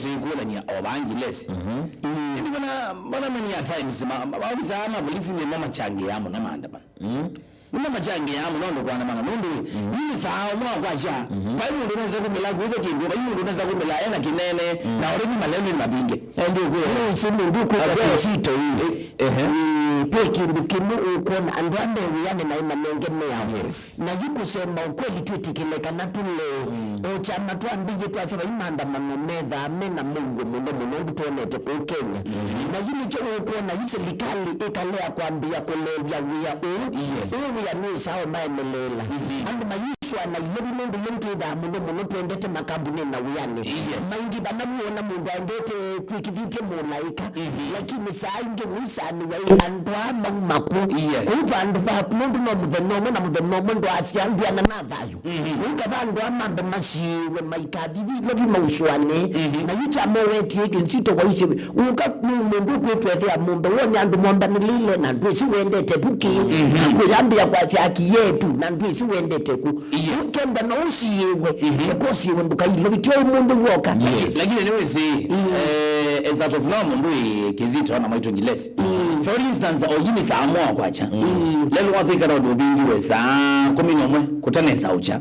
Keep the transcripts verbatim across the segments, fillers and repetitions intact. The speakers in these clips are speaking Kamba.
tũikũlany'a o vaa Ngilesi. Ĩndĩ mana, mana many a times, ma, ma, maovisaa ma polisi nĩmo machangĩaa mũno maandamano. Nĩmo machangĩaa mũno andũ kũandamana, nũndũ yu nĩ saa ũmwe wa kwakya. Vai mũndũ ũnesa kumĩla kwĩtwa kĩndũ, vai mũndũ ũnesa kumĩla ena kĩnene, na already malelũ nĩ mavinge. Ĩndĩ ũkwĩwa, nĩsĩ mũndũ ũkwĩka kĩsito ĩ. Ehe. Ĩ, ve kĩndũ kĩmwe ũkwona andũ a me wĩanĩ na ĩmanenge mĩao. Yes. Na yu kusema ukweli twĩtĩkĩle kana tũle. O kyama twambĩie twasya vai maandamano methaa me na mũuo mũno mũno ũndũ twonete kũu Kenya. Na yu nĩkyo ũkwona yu silikalĩ ĩkalea kwambĩĩa kũlelya wĩa ũũ. Yes. Ũũ wĩa nũĩsaa ũmaemeleela. Andũ mayusũa na ilovi nũndũ yu twĩthaa mũno mũno twendete makambunĩ na wĩanĩ. Yes. Maingĩ vana vuona mũndũ aendete twĩkĩthĩtye mũlaĩka. Lakini saa ingĩ wĩsanĩw'a ĩ andũ aa mauma kũ? Yes. Kũu vandũ vaku nũndũ no mũthenya ũmwe na mũthenya ũmwe ndwaasya ndwĩana na thayũ. Kũu kava andũ aa mambe masiĩwe maikathi ilovi mausũanĩ. Na yu kyama ũwetie kĩnzito waisye ũka nĩ mũndũ ũkwĩtwethea mũmbe wone andũ mombanĩlĩle na ndwĩsĩ wendete vu kĩ. Na kũyambĩa kwasya aki yetu na ndwĩsĩ wendete kũ. Yes. Ũkenda no ũsiĩwe. Ũkosiĩwe ndũkailovi tyo ũmũnthĩ w'oka. Yes. Lakini nĩwĩsĩ, eh, as out of now mũndũ ĩ kĩzito na maitũ Ngilesi. For instance, oyini saa mwa kwacha. Lelo wathika na ũndũ ũvingiwe saa kũmi na ũmwe kũtanesa ũcha.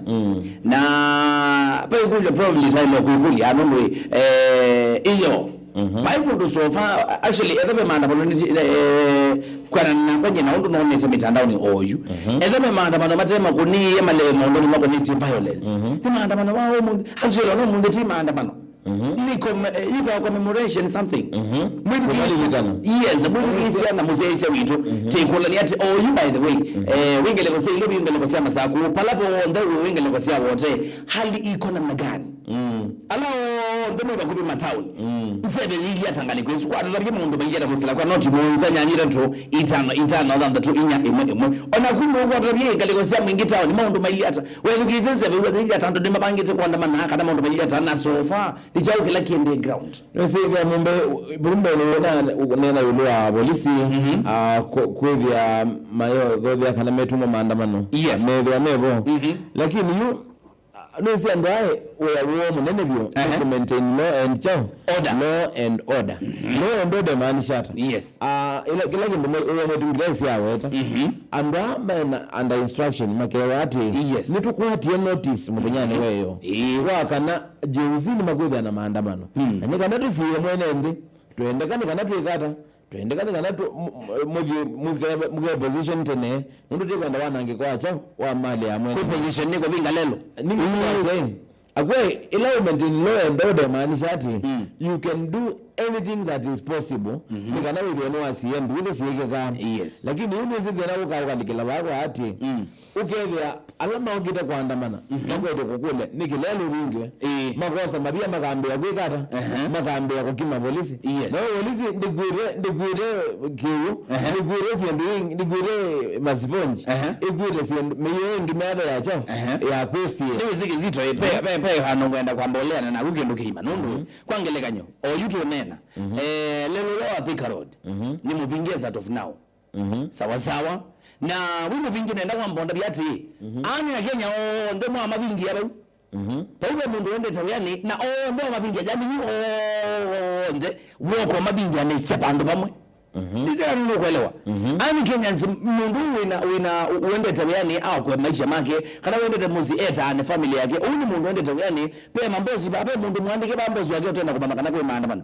Na pa ĩkũlyo probably twaile kwĩkũlya nũndũ, eh, iyo. Vai mũndũ so far, actually, etha ve maandamano nĩ, eh, kwana nakwa nyie na ũndũ nonete mĩtandaoni oyu. Etha ve maandamano matema kũnĩĩe maleve maũndũnĩ makonetye violence. Nĩ maandamano ma ũmũnthĩ. Actually, ona ũmũnthĩ ti maandamano. Nĩ com-, eh, ĩtawa commemoration something. Mwĩthukĩĩsya. Kũmalikana. Yes, mwĩthukĩĩsya na mũsyaĩĩsya witũ. Tĩkũlania atĩ, oyu, by the way, eh, wĩ ngeleko sya ilovi, wĩ ngeleko sya masaku, pala vonthe wĩ ngeleko sya wote, hali iko namna gani? Ala onthe me vakuvĩ mataoni. Nzeve yĩilyĩ ata ngalĩko ĩsu? Kwatũtavye maũndũ mailye ata kwĩsĩla kwa noti mũonza nyanya itatũ itano itano thanthatũ inya ĩmwe ĩmwe. Ona kuma ũkwatũtavye ngalĩko sya mwingĩ taoni maũndũ mailye ata? Wethukĩĩsye nzeve wethĩilye ata andũ nĩmavangĩte kũandamana kana maũndũ mailye ata na so far nĩ kyaũ kĩla kĩ background? Nĩsĩthĩa mũmbe, mũmbe nĩwona nena ĩũlũ wa volisi, ah, kũ-, kwĩthĩa mayothothea kana metuma maandamano. Yes. Methĩwa mevo. Lakini yu Nĩsĩ andũ aa wĩa woo mũnene vyũ nĩ kũ maintain law and kyaũ? Order. Law and order. Law and order imaanisha ata? Yes. Ah, ila, kĩla kĩndũ mwe-, ũya mwĩtu Ngelesi aweta. Andũ aa mena under instruction makewa atĩ, yes, nĩtũkwatie notice mũthenyanĩ wa ĩyo. Ĩĩ. Wa kana Gen Z nĩmakwĩthĩa na maandamano. Na nĩ kana tũsiĩe mwene nthĩ, twendeka nĩ kana twĩkata. Twendeka nĩ kana tũ-, mu-, mu-, mũthiĩ mũke-, mũke position tene, nũndũ tĩkwenda wanangĩko wa kyaũ, wa mali ya mwene. Kwĩ position nĩ kũvinga lelo. Nĩ ngũkwasya, akwai, ĩla ũ maintain law and order imaanisha atĩ, you can do anything that is possible, nĩ kana wĩthĩe nĩwasiĩe nduĩthe syĩkĩkaa. Yes. Lakini yu nĩsĩ thĩna ũka ũkalikĩla vaa kwa atĩ, ũkethĩa ala maũkĩte kũandamana, makwete kũkũlya, nĩkĩ lelũ ũvingĩwe? Ĩĩ. Makosa mavia makambĩĩa kwĩka ata? Ehe. Makambĩĩa kũkima volisi. Yes. Na volisi ndĩkwĩte, ndĩkwĩte kĩw'ũ, ehe, ndĩkwĩte syĩndũ ingĩ, ndĩkwĩte masiponji, ehe, ĩkwĩte syĩndũ, mĩio ĩngĩ metho ya kyaũ? Ehe. Ya kwĩsiĩĩa. Nĩwĩsĩ kĩzito, ĩ, pe, pe, pe handũ ngwenda kwamba ũleana naku kĩndũ kĩima. Nũndũ, kwa ngelekany'o, oyu tũneena, eh, lelũ ũla wa Thika Road, nĩ mũvinge as at of now. Sawa sawa. Na wĩ mũvingi nenda kwamba ũndavya atĩĩ, aa nĩ Akenya onthe mwamavingia vau. Vau ve mũndũ wendete wĩanĩ, na onthe wamavingia, yani yu onthe woko mavingianĩsya vandũ vamwe. Nĩsĩ kana nũkũelewa. Aa nĩ Kenyans, mũndũ wĩna, wĩna wendete wĩanĩ aokoe maisha make, kana wendete mũsyĩ etaane family yake. Ũu nĩ mũndũ wendete wĩanĩ, ve mambosi vaa, ve mũndũ mwandĩke vaa mbosi wake ũtenda kũmanya kana kwĩ maandamano.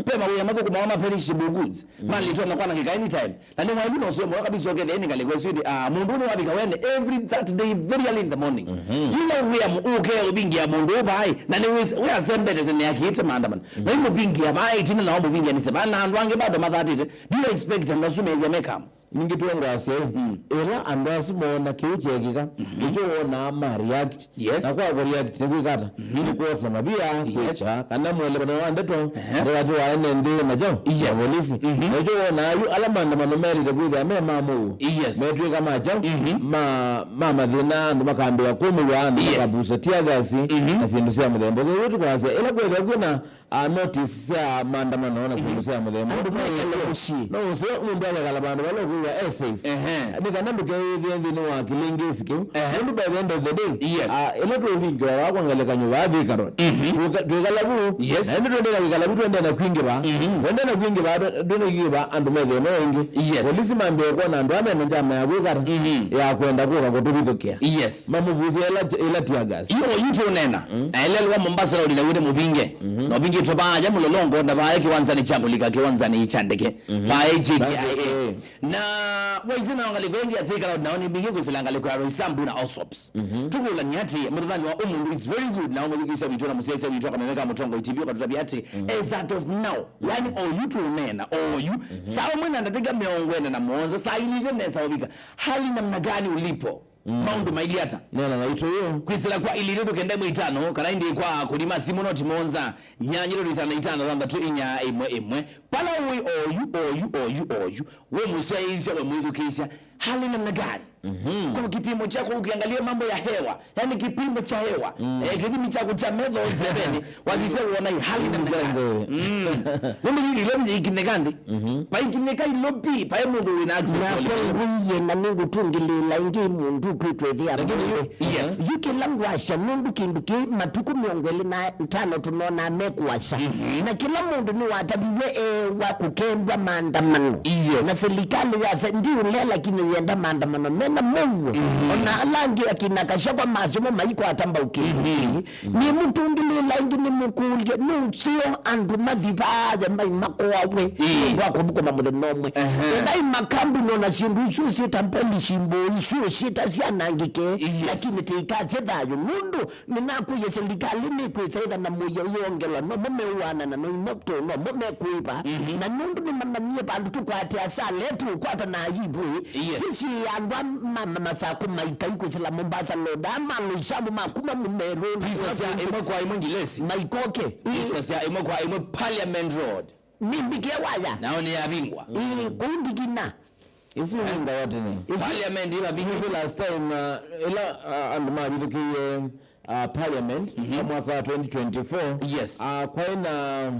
Ve mawĩa mathũkũmawa ma perishable goods. Mali ĩtonya kwanangĩka anytime. Na nĩ waĩlu na ũseo mũno kabisa ũkethĩa nĩ ngalĩko ĩsu ĩndĩ, ah, mũndũ ũyũ nĩwavika wene every that day very early in the morning. Yĩla wĩa ũke ũvingĩa mũndũ ũũ vaĩ, na nĩ wĩasembete tene akĩĩte maandamano. Na imũvingĩa vaĩ, ĩtina nao mũvingĩa nĩse vaa, na andũ angĩ bado mathatĩte. Do you expect andũ asu methĩa mekamo? Ningĩ twongwasya ĩ, ĩla andũ asu moona kĩu kyeekĩka, nĩkyo wonaa ma react. Yes. Na kwa kũreact nĩ kwĩka ata? Nĩ kwosa mavia, yes, kwĩkya, kana mwelevano wa ndeto, ehe, ndeto wa ene nthĩ na kyaũ? Yes. Na volisi. Na ĩkyo wonaa yu ala maandamano melĩte kwĩthĩa me ma mũuo. Yes. Metw'ĩka ma kyaũ? Ma, ma mathĩna, andũ makambĩĩa kũmĩw'a, andũ, yes, makavusa tear gas, na syĩndũ sya mũthemba ũsu. Yu tũkwasya, ĩla kwĩthĩwa kwĩna a notice sya maandamano na syĩndũ sya mũthemba. Mũndũ no ũseo, mũndũ akekala vandũ vala ũkwĩ Ehe. Nĩ kana ndũkeyĩthĩe nthĩnĩ wa kĩlĩngĩsi kĩu. Ehe. Nũndũ by the end of the day, Yes. ah, ĩla tũvingĩwa vaa kwa ngelekany'o vaa Thika Road. Mhm. Tũka- twĩkala vu. Yes. Na ĩndĩ tũendee na kwĩkala vu, tũendee na kwingĩva. Mhm. Tũendee na kwingĩva, tũ- tũendee na kwingĩva, andũ methĩe no ĩngĩ. Yes. Polisi mambĩe kwona andũ aa mena njama ya kwĩkata, Mhm. ya kwenda kũka kũtũvithũkĩa. Yes. Mamũvusya ĩla, ĩla tear gas. Ĩyo yu tũnena. Mm. Aelelwa Mombasa Road na wĩte mũvinge. Mhm. Na ũvingĩtwe vaya Mũlolongo na vaya kĩwanzanĩ kya kũlika kĩwanzanĩ kya ndeke. Mhm. Vaya J K I A. J K I A. Na waisye na ngalĩko ĩngĩ ya Thika Road, nao nĩ mbingĩ kwĩsĩla ngalĩko ya Roysambu na Allsops. Mhm. Tũkũlany'a atĩ, mũthanani wa ũmũnthĩ is very good, nao mũthikĩsya witũ na mũsyaĩsya witũ akamemeka Mũtongoi T V ũkatũtavya atĩ, Mhm. as at of now, yani oyu tũneena, oyu, Mhm. saa ũmwe na ndatĩka mĩongo ĩna na mũonza, saa ilĩte nesa ũvika, hali namna gani ulipo? Mm. Maũndũ mailyĩ ata? Nena naitũ yu. Kwĩsĩla kwa ilĩte tũkenda ĩmwe itano, kana ĩndĩ kwa kũlima simũ noti mũonza, nyanya itano itano thanthatũ inya ĩmwe ĩmwe. Pala ũĩ oyu, oyu, oyu, oyu, we mũsyaĩĩsya, we mwĩthukĩĩsya, hali namna gani? Mhm. Kwa kipimo chako ukiangalia mambo ya hewa, yani kipimo cha hewa, Mm. eh, kĩthimi chako cha metho nzeveni, Wasisya wona hali namna gani? Nzee. Mm. Nũndũ yu ilovi yĩikinĩka nthĩ. Mhm. Paikinĩka ilovi, paĩ mũndũ wĩna access na all. Kũngũie na nĩngũtũngĩlĩĩla ĩngĩ mũndũ kwĩtwethĩa Lakini yu, mũndũ. Yes. Yu kĩla ngwasya nũndũ kĩndũ kĩ matukũ mĩongo ĩlĩ na ĩtano tũnonaa mekũasya. Mhm. Na kĩla mũndũ nĩwataviw'e ewa kũkembwa maandamano. Yes. Na silikalĩ yasa ndiũlea lakini yenda maandamano mena mũuo. Mhm. Ona ala angĩ akina Kashakwa masyomo maikwata mbau kĩndũ Mhm. kĩĩ. Nĩmũtũngĩlĩĩla ĩngĩ nĩmũkũlye, nũseo andũ mathi vaa mai makoawe Ĩĩ. nũndũ wa kũthũkũma mũthenya ũmwe? Ehe. Ethai makambuni ona syĩndũ isu syĩta mbeli cimbũ isu syĩta syanangĩke, Yes. lakini tĩikasye thayũ nũndũ nĩnakwĩie silikalĩ nĩkwĩsa ĩtha na mũio yongelwa, nomo meũaana na noimo tũ, nomo mekũĩva. Mhm. Na nũndũ nĩmamanyie vandũ tũkwate asala, tũkwata na aibu ĩ. Yes. Tĩsiĩĩa andũ a ma, ma, Masakũ maikai kwĩsĩla Mombasa Road, ama Loisambu makuma Mũmerũ, Pisa sya ĩmwe kwa ĩmwe ngilesi. Maikoke. Ĩ. Pisa sya ĩmwe kwa ĩmwe Parliament Road. Nĩmbĩkĩe waya. Nao nĩyavingwa. Ĩ, kũu ndikina. Isu ĩvinda ya tene. Parliament ĩvavingwa. Isu last time, uh, ĩla, uh, andũ mavithũkĩie, uh, Parliament, Mhm. kwa mwaka wa twenty twenty-four, Yes. uh, kwaĩ na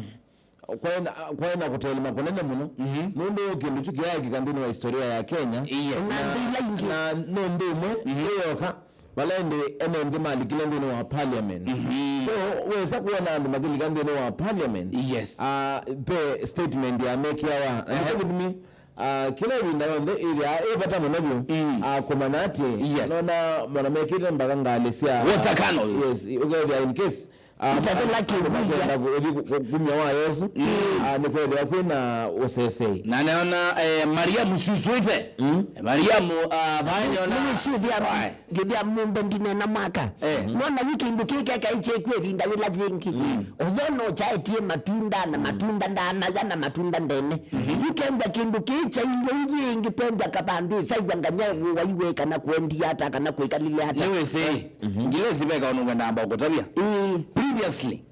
kwaĩ na, kwaĩ na kũtelema kũnene mũno, Mhm. nũndũ kĩndũ kyu kĩyaekĩka nthĩnĩ wa historia ya Kenya. Yes. Na nthĩ ila ingĩ. Na nĩ nthĩ ĩmwe Mhm. ĩyoka, vala ĩndĩ ene nthĩ malikile nthĩnĩ wa Parliament. Mhm. So, wesa kuona andũ makĩlika nthĩnĩ wa Parliament, Yes. ah, ve statement yamekĩawa. Na Ehe. nĩkyo kĩtumi, ah, kĩla ĩvinda yonthe ĩthĩaa ĩ vata mũno vyũ, Mm. ah, kũmanya atĩ Yes. nona mona mekĩte mbaka ngalĩ sya Water canals. Yes, ũkethĩa in case Ah, Itathela kĩwia. Makenda kũ- ũthi kũ- kũ- kumya wa Yesu. Mm. Ah, nĩkwethĩwa kwĩ na ũsesei. Na neona, eh, Mariamu syuswĩte. Mm. Mariamu, ah, vaa neona. Nĩwĩsĩthĩa Why? Ngĩthĩa mũmbe ndinena mwaka. Eh. Nona yu kĩndũ kĩĩ kekaĩkye kwĩ ĩvinda yĩla yĩngĩ. Mm. Ũthoo no kyaetie matunda na matunda ndaanaya na matunda ndene. Mhm. Yu kenda kĩndũ kĩĩ kyailwe yu yĩngĩ pendwa kavandũ ĩsaĩwa nganya waiwe kana kwendia ata kana kwĩkalile ata. Nĩwĩsĩ. Mhm. Ngilesi veka ũndũ ngwendaa mbao kũtavya. Ĩĩ. Previously,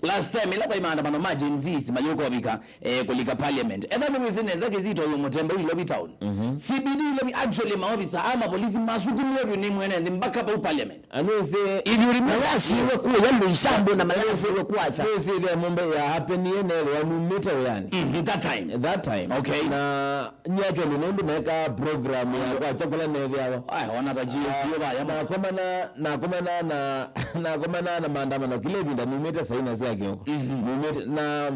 last time, ĩla kwaĩ maandamano ma Gen Zs mayũka ũvika, eh, kũlika parliament. Etha nĩwĩsĩ nesa kĩsito yu mũtembe ũ Ilovi town. Mhm. C B D Ilovi, actually, maofisa ama polisi masukumiwe vyũ nĩ mwene nthĩ mpaka vau parliament. Anwĩsĩ. If you remember. Mayasiwe kuya Loisambu na mayasiwe kwasa. Nĩwĩsĩ the moment ya happening, nethĩwa numĩte wĩanĩ. Mhm, that time. That time. Okay. Na Nĩ actually nũndũ neekaa program ya kwakya kũla neethĩawa. Aya, ona ta G S U vaya ma. Nakomana, nakomana na, nakomana na maandamano kĩla ĩvinda numĩte saina sya kĩoko. Mhm. Numĩte, na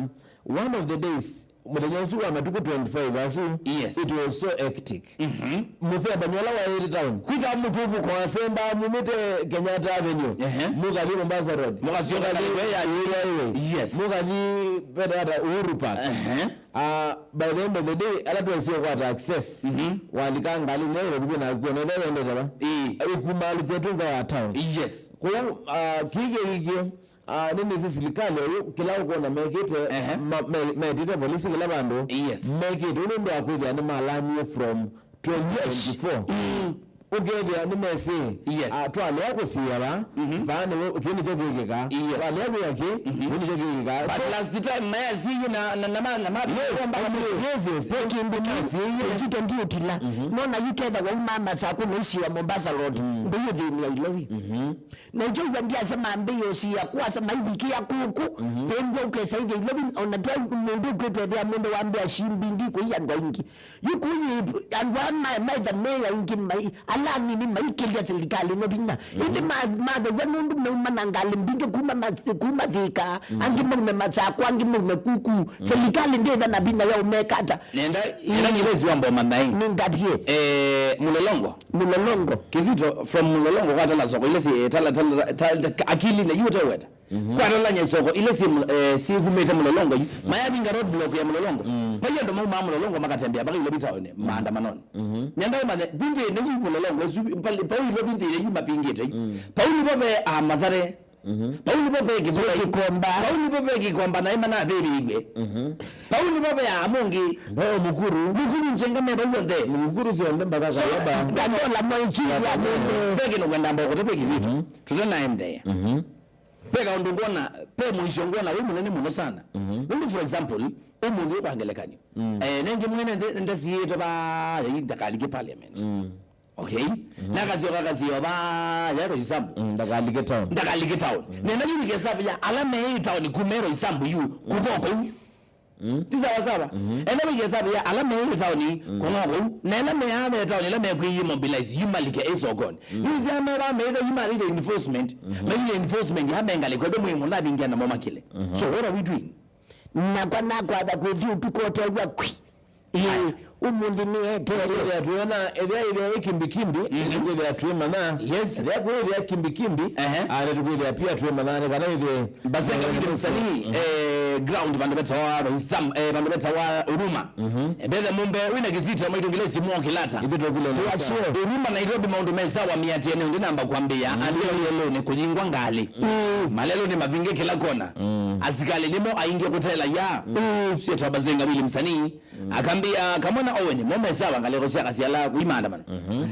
one of the days, mũthenya ũsu wa matukũ twenty-five asu, Yes. it was so hectic. Mhm. Mũsembanyo ũla waĩte town. Kwĩta mũtuku. Kwasembaa mumĩte Kenyatta Avenue. Ehe. Mũkathi Mombasa Road. Mũkasyoka Mũkathi ngalĩko ya Uhuru Highway. Yes. Mũkathi veta Uhuru Park. Ehe. Ah, by the end of the day, ala twesio kwata access, Mhm. walika ngalĩ nĩ ĩrĩa thukũ na kuona ĩrĩa yendete va. Ĩĩ. Ĩkuma alukĩtu nza wa town. Yes. Kũu, ah, kĩkĩ kĩkĩ, ah, nĩ nĩsĩ silikalĩ ũyũ, kĩla ũkwona mekĩte, Ehe. ma- me- metĩte polisi kĩla vandũ, Yes. mekĩte ũndũ wa kwĩthĩa nĩ malanie from twenty twenty-four. Ĩĩ. Ũkethĩa nĩmesĩ, yes, ah, twalea kũsiĩa va, mhm, vaa nĩvo kĩu nĩkyo kĩkĩka. Yes. Twalea kwĩka kĩ, mhm, kĩu nĩkyo kĩkĩka. But so, last time mayasiie na, na, na, na, na yes, yes, yes. Ve kĩndũ masiĩie. Kĩsito ndiũtila. Mhm. Nona yu ketha wauma Masakũ na ũsiwa Mombasa Road. Mm. Ndũyũthĩnia ilovi. Mhm. Na ĩkyo w'a ndiasya mambĩĩe ũsiĩa kwasa maivikĩa kũkũ, mhm, kwĩmbwa ũkesaithya ilovi, ona twa mũndũ ũkwĩtwethea mũndũ wambĩa shimbi ndikũi andũ aingĩ. Yu kũyĩ andũ aa ma-, maitha me aingĩ mai-, ala anini maikĩlya silikalĩ ĩno vinya. Mhm. Ĩndĩ ma-, mathew'a nũndũ mauma na ngalĩ mbingĩ kuma ma-, kuma Thika, mhm, angĩ maume Masakũ, angĩ maume Kuku. Mhm. Silikalĩ ndĩtha na vinya ya ũmeka ata. Nenda, nenda, ĩĩ, nyĩvesi wa mboma mai. Nĩngavye. Eh, Mlolongo. Mlolongo. Kĩsito, from Mlolongo kwa tala soko, ile si, tala, tala, tala, tala, akili na yu ũteweta. Mhm. Kwa tala nye soko, ile si, eh, si kumĩte Mlolongo yu. Mhm. Mayavinga road block ya Mlolongo. Mhm. Vai andũ maumaa Mlolongo makatembea mpaka Ilovi town, mhm, maandamanoni. Mhm. Nenda ũmanye, vindĩ na yu Mlolongo, esu, pali, pau Ilovi nthĩ yu mapingĩte yu. Mhm. Pau nĩvo ve a Mathare. Mhm. Vau nĩvo ve kĩthũa. Kĩkomba. Vau nĩvo ve kĩkomba na ĩma na vĩvĩiw'e. Mhm. Vau nĩvo ve amũngĩ. Mbao Mukuru. Mukuru njenga me vau onthe. Mukuru syonthe mpaka so, Kalaba. Ngandola mwa ichu ya nene. Ve kĩndũ kwenda mbokota ve kĩsito. Mhm. Tũtanaendeea. Mhm. Ve kaũndũ ngwona, ve mũisyo ngwona wĩ mũnene mũno sana. Mhm. Nũndũ, for example, ũmũnthĩ kwa ngelekany'o. Mm. Eh, nengĩ mwene nde-, ndesiĩtwe va, ndakalike parliament. Mm. Okay? Mhm. Nakasyoka kasio vaya Roysambu. Mm, ndakalike town. Ndakalike town. Mm. Nenda yu nĩkesa ya ala me town kumero Roysambu yu, mm, kuvoko yu. Mm. Ti sawa sawa. Mhm. Enda wĩkesa ya ala me town, mm, kuvoko yu. Na ala me ave town, ala me kwĩ mobilize, yu malike isokoni. Mm. Nĩwĩsĩ ame va me yu malike enforcement. Mhm. Mayile enforcement, ya mengalike, ndo mwĩ mũnavingia na momakile. Mhm. So what are we doing? Nakwa nakwatha kũthi ũtukũ ũtew'a kwĩ. Ĩĩ, ũmũnthĩ nĩeteele. Ethĩa twĩona, ethĩa ĩthĩa ĩ kimbikimbi, mhm, nĩtũkwĩthĩa twĩmanya. Yes. Ethĩa kwĩthĩa kimbikimbi, ehe, ah, nĩtũkwĩthĩa pia twĩmanya, nĩ kana ĩthĩ. Bazenga William Msanii, mhm, eh, ground, vandũ vetawa Roysambu, eh, vandũ vetawa Huruma. Mhm. Eh, Mbethe Mumbe, wĩna kĩsito, maitũngĩle simu o kĩlata. Ithe tũkile nesa. Huruma, Nairobi, maũndũ me sawa, mĩatĩanĩ ũngĩ namba kwambĩĩa, mhm, andũ lelũnĩ kũyingwa ngalĩ. Mm. Malelũnĩ mavinge kĩla kona. Mm. Asikalĩ nĩmo aingĩ kũtela ya. Mm. Sietwa Bazenga William Msanii. Mm. Akambĩa kamwe na Owen, mo mesawa ngalĩko sya Kasyala kũi maandamano. Mhm.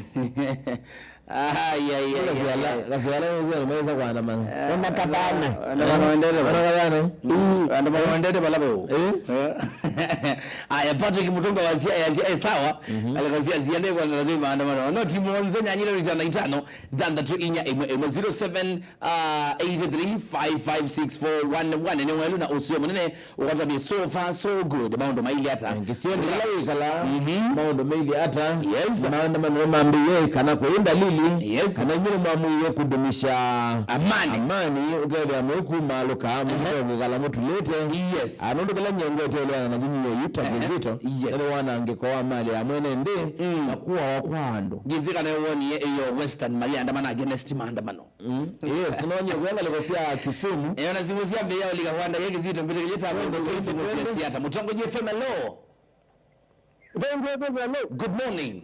Ai, ai, ai, ai, Kasyala, ai. Kasyala nĩ sya maisa kuandamana. Eh, ona kathana. Andũ manoendete vala. Ona kathana. Mm. Andũ manoendete vala veu. Eh? Eh. Aya, Patrick Mutunga wa Siaya, Siaya, eh, sawa. Mhm. Ngalĩko sya Siaya nĩ kuandamana kũi maandamano. No timu onze nyanyira itano itano, thanthatũ inya ĩmwe ĩmwe, zero seven, uh, eight three five five six four one one. Nĩ welu na ũsio mũnene. Ũkatwambia, so far so good, maũndũ mailye ata? Kĩsionĩ kĩla wĩkala, mhm, maũndũ mailye ata? Yes. Maandamano mambĩĩe, kana kũĩ ndalili, yes, kana inyuĩ nĩmwamũie kũdumisha amani, amani, ũkethĩa mũikumaalũka, ehe, mũkĩkala mũtulĩte. Yes. Ah, nũndũ kĩla nyie ngwete ũleana na nyinyi yu ta, aha, kĩsito, yes, nĩ wanangĩko wa mali ya mwene nthĩ, mm, na kũawa kwa andũ. Ngĩsĩ kana wonie ĩyo Western mayĩandamana against maandamano. Mm. Yes, nonye kwa ngalĩko sya Kisumu. Eh, ona simu sya mbee ya Oliga Wanda, ye kĩsito mbĩtĩkĩlye ta mwendo, mm, tũi simu sya siata. Mũtongoji F M, hello. Mũtongoji F M, hello. Good morning.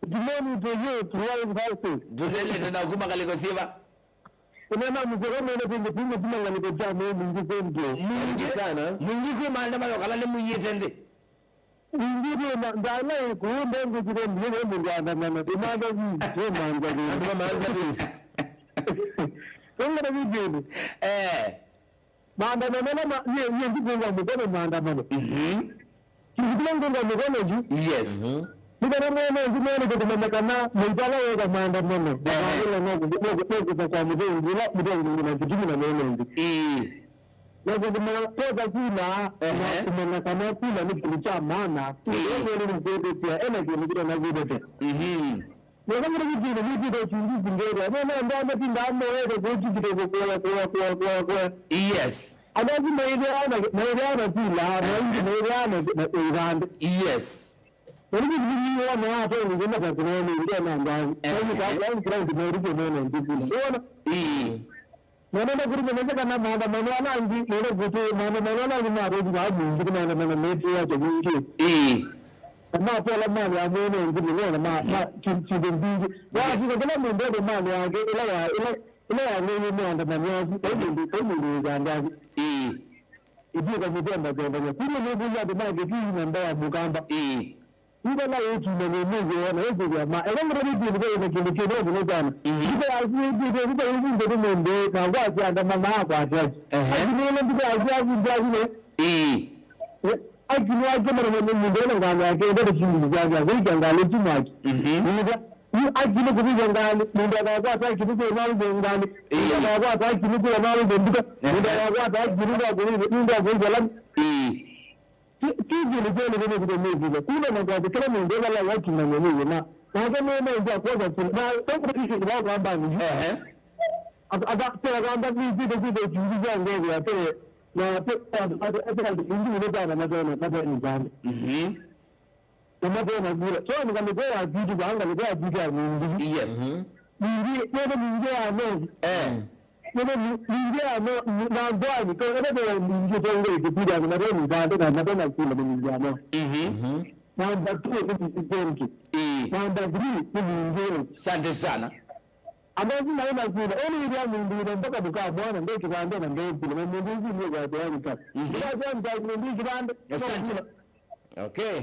Good morning to you, to all houses. Tũnelete na kuma ngalĩko syĩva? Ũnena mũsoro mwene kwenye kwenye kuma ngalĩko sya mwene mwingĩ kwendie. Mwingĩ sana. Mwingĩ kwĩ maandamano kana nĩ mũiĩte nthĩ? Ningĩ ndĩ na ndala ĩkũũ ndengũkire ndiye we mũndũ andamana. Ndĩmantha vi, ndĩmantha vi. Andũ mamanza this. Tongera video. Eh. Maandamano na ma, nie, nie ndikuunga mkono maandamano. Mhm. Ndikuunga mkono juu. Yes. Mhm. Nĩ kana mwene nĩ mwene kũmanya kana mũitala weka maandamano. Ehe. Maandamano no ku-, no ku-, no kuza kwa mũthongi, ila mũthongi na kĩtumi na mwene nĩ. Ĩĩ. Na kũthima kwosa kula, ehe, na kũmanya kana kula nĩ kĩndũ kya maana. Ĩĩ. Nĩ nĩ kũtetea, ena kĩndũ kĩtanakwĩtetea. Mhm. Nĩkangĩre kĩndũ nĩkĩte uchunguzi ngethwa nĩna ndamatinda amoete kũkikite kũkũa, kũa, kũa, kũa, kũa. Yes. Andũ asu maĩthĩawa na, maĩthĩawa na kula, na aingĩ maĩthĩawa na, na, na ivandĩ. Yes. Na nĩ kĩndũ kĩu wona atonya kuma takunene ndena ndau. Ehe. Kwa hiyo kwa, kwa ground maũrĩkyo mena ndukuna. Nĩwona? Ĩĩ. Na nenda kũrĩkana kana maandamano ala angĩ, nenda kũtĩ maandamano ala angĩ matũthi vaa mũingĩ nĩ maandamano metĩĩasya mũingĩ. Ĩĩ. Na matwala mali ya mwene ũngĩ mũno na ma, ma, syĩndũ mbingĩ. Yes. Wafika kĩla mũndũ ende mali yake, ĩla ya, ĩla, ĩla ya mwene maandamano asu, kai mũndũ, kai mũndũ wĩkangathi. Ĩĩ. Ĩtuĩka mũthemba kyonganya. Kuma nĩkũlya andũ ma Kĩkui na mbaya mũkamba. Ĩĩ. Ĩla ĩkinda nĩ mũndũ wona ĩkĩthĩa ma. Eka ngũta nĩ kĩndũ kĩna kĩndũ kĩna mũno sana. Mhm. Nduka yaku ĩkĩte, nduka ĩkĩte nĩ mũndũ, na kwasya andamana akwata. Ehe. Lakini ĩla nduka yaku yaku ndwakine. Ĩĩ. Akini wake mara mwa mũndũ ena ngano yake, ndete kĩndũ kyake, akĩika ngano tu mwaki. Mhm. Nduka, yu akini kũvika ngano, mũndũ akakwata akini kwa ngano, mũndũ Ĩĩ. akakwata akini kwa ngano, nduka, mũndũ Ehe. akakwata akini kwa ngano, nduka, kwa ngano. Ĩĩ. Ti, ti kĩndũ kĩonekene kĩte mĩvile. Kuma na kwatĩ kĩla mũndũ vala wakinya nĩ wĩna. Nake nĩ nĩ nja kwoza kĩla. Na tokũta kĩndũ kĩla kwamba nĩ. Ehe. Aka, aka, kĩla kwamba nĩ kĩndũ kĩte kĩndũ kya ngezi ya tele. Na te, ate, ate, ate, ate, kĩndũ kĩla kwamba matena, matena nzani. Mhm. Na matena kula. So, ni kama kwa kitu, kwa anga kwa kitu ya mingi. Yes. Mhm. Mingi, ndio mingi ya no. Eh. Ndio mingi ya no, na ndwani, kwa ndio mingi tongo ikipita na ndio mzande na ndio na kula mingi ya no. Mhm. Mhm. Namba two ni mziki. Eh. Namba three ni mziki. Asante sana. Ambazi naona kula, ele ile ya mingi ile mpaka buka bwana ndio kibande na ndio kula. Na mingi ni kwa kwa kwa. Mhm. Kwa kwa kwa mingi kibande. Asante. Okay.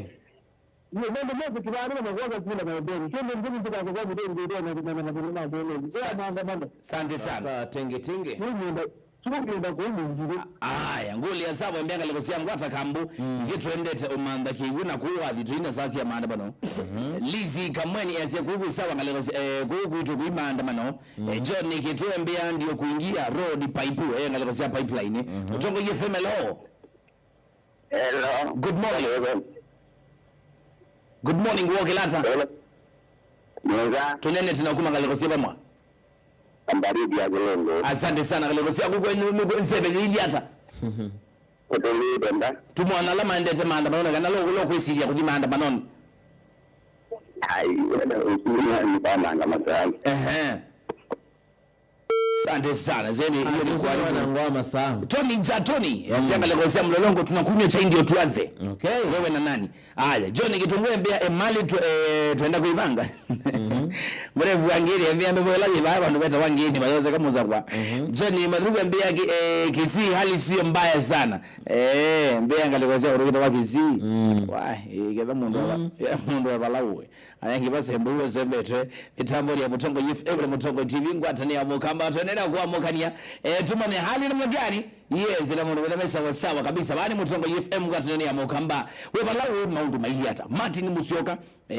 Ye, nende mose kibande na kwa kwa kula na ndio. Kende ndio mtu kwa kwa ndio ndio na na na na na. Kwa maandamano. Asante sana. Sasa tenge tenge. Ni ndio. Sio ndio kwa mingi. Aya, ngũlya savo mbea ngalĩko sya ngwata kambu, mm, ithyĩ twendete ũmantha kĩw'ũ na kũũ wathi tũina saa sya maandamano. Mhm. Lizi Kamweni esya kũũ kwĩ sawa ngalĩko sya, eh, kũũ kwitũ kwĩ maandamano. Mhm. Eh, John Kĩtũe mbea ndio kuingia road pipe, eh, ngalĩko sya pipeline. Mhm. Mũtongoji F M, hello. Hello. Good morning. Hello. Good morning, wokĩla ata? Hello. Mwega. Tũnenete na kuma ngalĩko sya vamwe. Ambaridi ya Kilungu. Asante sana, ngalĩko syaku kwenyu nĩ nzeve yĩilyĩ ata? Kũtũlĩte nda. Tumwana ala maendete maandamanonĩ kana lo, lo kwĩsilya kũthi maandamanonĩ? Ai, wena ũsumia ni kwa maandamano. Ehe. Asante sana. Zeni, hiyo ni kwa wana ngoma sana. Tony Jatoni, mm, ya ngalĩko sya Mlolongo, tunakunywa chai ndio tuanze. Okay. Wewe na nani? Aya, John Kitungwe mbea, e, mali tu, e, twenda kuivanga. Mhm. Mrefu wangiri, mbea, mbea, mbea, mbea, vandu veta wangiri, vayoze kama zakwa. Mhm. John Madruga mbea, ki, e, Kisii, hali sio mbaya sana. E, mbea, ngalĩko sya urugita wa Kisii. Mm. Wa, e, ketha mundu wa, mm, ya mundu wa valawe. Ayangi vasembe uwe sembetwe, mitambo ya Mũtongo F M, Mũtongo T V, ngwatanĩa ya Mũkamba, twendelea kuamũkania. E, tumane hali namna gani? Yes, na mũndũ wĩna mesa wa sawa kabisa. Vani Mũtongo F M, ngwatanĩa ya Mũkamba. We vala wĩ maũndũ maili ata? Martin Musyoka, e,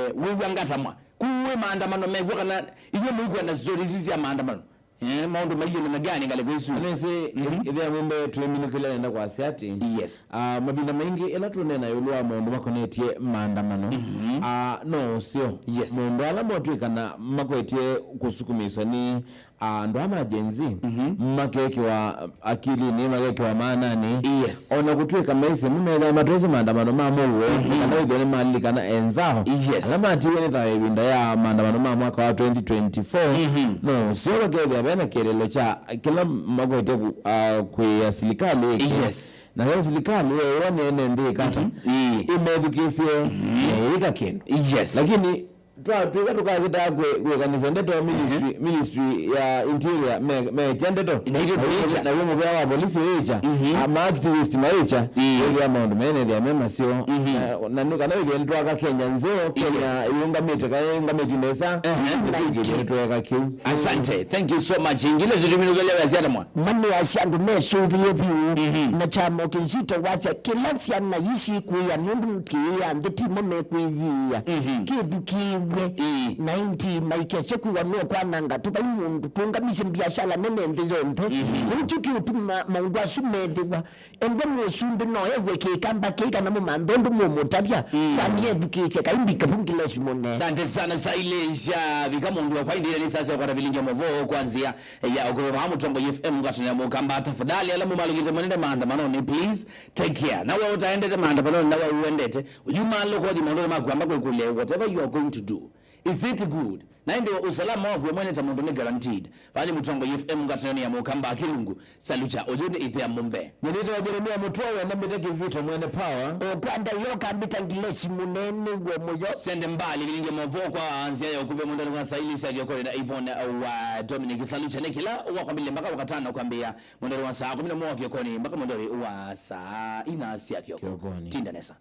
wĩw'a ngatamwa. Kuwe maandamano mekwo kana inyuĩ mũikwenda stories isu sya maandamano? Eh, maũndũ mailyĩ namna gani ngalĩko ĩsu? Anese, mhm, ĩthĩa mũmbe twĩminũkĩlya nenda kwasya atĩ, yes, ah, mavinda maingĩ ĩla tũneena ĩũlũ wa maũndũ makonetye maandamano, mhm, ah, no ũseo. Yes. Maũndũ ala motw'ĩkana makwetye kũsukumĩswa nĩ, ah, andũ aa ma Gen Z, mhm, makekĩwa akilinĩ, makekĩwa maananĩ. Yes. O na kũtw'ĩka maisye mũmethĩa matwĩsĩ maandamano ma mũuo, mhm, kana wĩthĩwa nĩmalilikana enzao, yes, ala matiwe nĩ thayũ ĩvinda ya maandamano ma mwaka wa twenty twenty-four, mhm, no ũseo vakethĩa vena kĩeleelo kya kĩla makwete ku-, ah, kwĩa silikalĩ ĩke. Yes. Na yo silikalĩ yeewa nene nthĩ ĩkata, mhm, ĩĩ, ĩmethukĩĩsye, mhm, na ĩyĩka kĩndũ. Yes. Lakini twatw'ĩka tũkakĩtaa kwĩ-, kwĩkanĩsya ndeto, ministry, ehe, ministry ya interior me-, mekya ndeto. Na ithyĩ tũyĩkya. Naw'o mũvea wa polisi ũyĩkya, mhm, ama activist mayĩkya, ĩĩ, wĩthĩa maũndũ menethĩa me maseo. Mhm. Na, na nĩ kana wĩthĩa nĩtwaka Kenya nzeo, Kenya, yes, ĩũngamĩte, kana ĩũngamĩte nesa, ehe, nĩtwĩkĩte nĩtweka kĩu. Asante. Thank you so much. Ingile zitumino kele wa ziada mwa. Mane ya syandu mesuvie biu. Mhm. Na chama kizito wasya kĩla syana ici kwĩa nũndũ kĩĩa nthĩ timo mekwĩyĩĩa. Mhm. Kĩthukiwe. Ĩĩ. Na indi maikesye kwĩwa no kwananga tũvai mũndũ tũngamisye biashara nene nthĩ yonthe. Mhm. Kũu kyu kĩũtuma maũndũ asu methĩwa. Endwa mũsumbĩ no ew'e kĩkamba kĩĩ kana mũmantha ũndũ mũmũtavya. Mm. Kwani ethukĩĩsye kaimbi kavungile simone. Asante sana Sailisha. Vika mũndũ wa kwaindĩle nĩ sasa kwa vilingi ya mavo kwa nzĩa ya ũkũrũ wa Mũtongo F M ngwatanĩro ya Mũkamba. Tafadhali ala mũmalũkĩte mwenende maandamanonĩ, please take care. Na wewe utaendete maandamanonĩ, na wewe uendete, yuma loko thi maũndũ ma kwamba kwĩkũlya, whatever you are going to do, is it good? Na ĩndĩ ũsalama waku we mwene ta mũndũ nĩ guaranteed. Vali Mũtongo F M ngwatanĩro ya Mũkamba Kĩlungu, Salucha, ũyũ nĩ ĩthea mũmbe. Nyendete wa Jeremia Mũtwa wenda mbĩte kĩvito mwene power. Ũkwanda yoka mbĩta ngilesi mũnene w'o mũyo. Sende mbali vilingi movo kwa nzĩa ya ũkuvĩ mũndani wa Saili Sya Kiokore na Yvonne wa Dominic Salucha nĩ kĩla wakwambĩlĩle mpaka wakatano kwambĩa mũndani wa saa kũmi na mwa kiokoni mpaka mũndani wa saa ina sya kioko. Kiokoni. Tinda nesa.